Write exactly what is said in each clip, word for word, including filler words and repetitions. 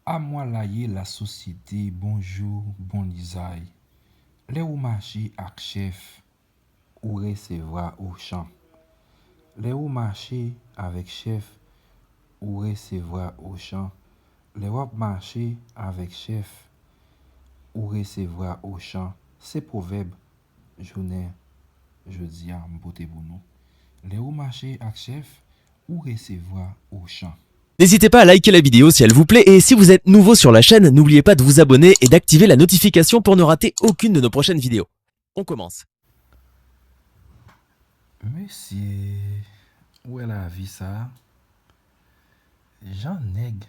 Amwalaye lasosyete, bonjou, bon lizay. Lè ou mache ak chèf, ou resevwa ochan. Lè ou mache avèk chèf, ou resevwa ochan. Lè w ap mache avèk chèf, ou resevwa ochan. Se pwovèb jounen jodi a m pote pou nou. Lè ou mache ak chèf, ou resevwa ochan. N'hésitez pas à liker la vidéo si elle vous plaît et si vous êtes nouveau sur la chaîne, n'oubliez pas de vous abonner et d'activer la notification pour ne rater aucune de nos prochaines vidéos. On commence. Mesye, ou wè lavi sa? Jan nèg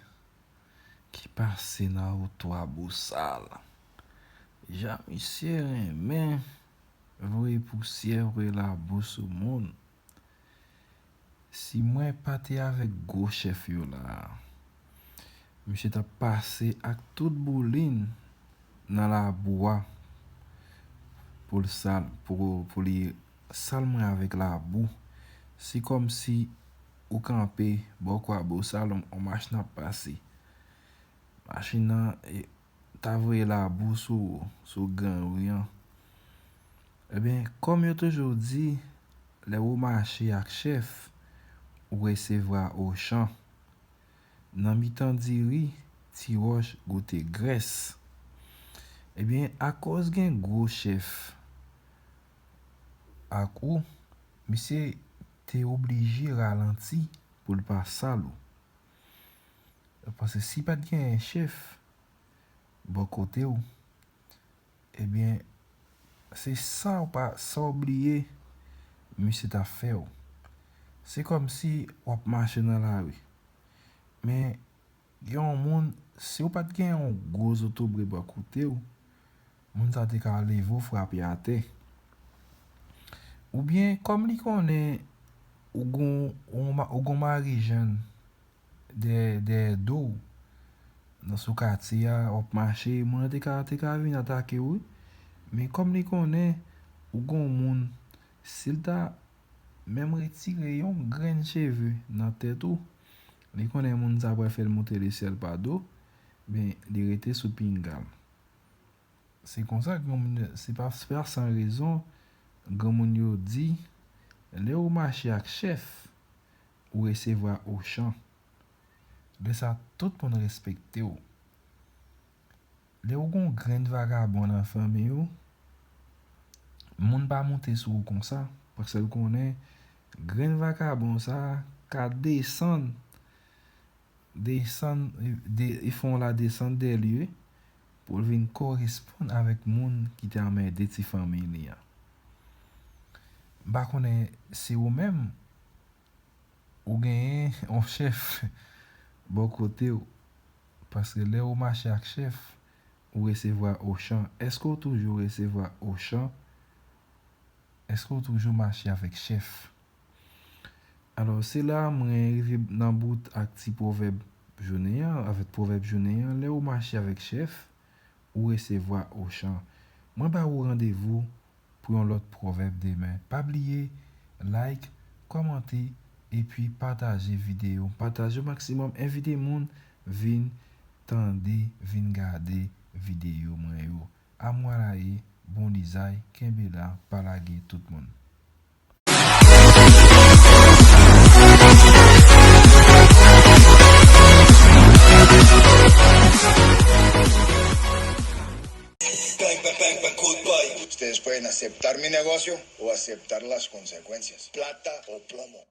ki pase nan wout twa bosal. Jan misye renmen voye pousyè, voye labou sou moun. Si mwen pa te avèk gwo chèf yo la, misye t ap pase ak tout boulin nan labou a pou l sal, pou, pou li sal mwen avèk labou. Se kòmsi ou kanpe bò kwa bosal, on, on machin ap pase. Machin nan, e, ta voye labou sou, sou gran ri an. Ebyen, kòm yo toujou di, lè ou mache ak chèf, ou resevwa ochan. Nan mitan diri, ti wòch goute grès. Ebyen, akoz gen gwo chèf ak ou, misye te oblije ralanti pou l pa sal ou. Paske si pa t gen chèf bò kote w, ebyen, se sa w pa, sa w bliye, misye t ap fè w. Se kòmsi w ap mache nan lari. Men, gen yon moun, si w pa t gen yon gwo zotobre bò kote w, moun sa te ka leve w, frape atè. Oubyen, kòm li konnen ou gon, ou ma-, ou gon mari jèn dèyè, dèyè do w, nan sou katye a, w ap mache, moun nan te ka, te ka vin atake w, wi. Men kòm li konnen ou gon moun, si l ta menm retire yon grenn cheve nan tèt ou, li konnen moun sa pral fè l monte lesyèl pa do, men li rete sou pinga l. Se konsa, granmoun, se pa, se pa san rezon, granmoun yo di, lè ou mache ak chèf, ou resevwa ochan. Lè sa, tout moun respekte w. Lè ou gon grenn vagabon nan fanmi ou, moun pa monte sou ou konsa, paske l konnen grenn vagabon sa ka desann, desann, de, e fè yon la desant dè lye pou l vin koresponn avèk moun ki te anmède ti fanmi li an. M pa konnen si ou menm, ou genyen yon chèf bò kote w, paske lè ou mache ak chèf, ou resevwa ochan. Èske w toujou resevwa ochan? Èske w toujou mache avèk chèf? Alò, se la mwen rive nan bout ak ti pwovèb jounen an, avèk pwovèb jounen an, lè ou mache avèk chèf, ou resevwa ochan. Mwen ba ou randevou pou yon lòt pwovèb demen. Pa bliye, like, kòmante, epi pataje videyo. Pataje o maksimòm, envite moun vin tande, vin gade videyo mwen yo. Amwalaye, bon lizay, kenbe la, pa lage tout moun. Ustedes pueden aceptar mi negocio o aceptar las consecuencias. Plata o plomo.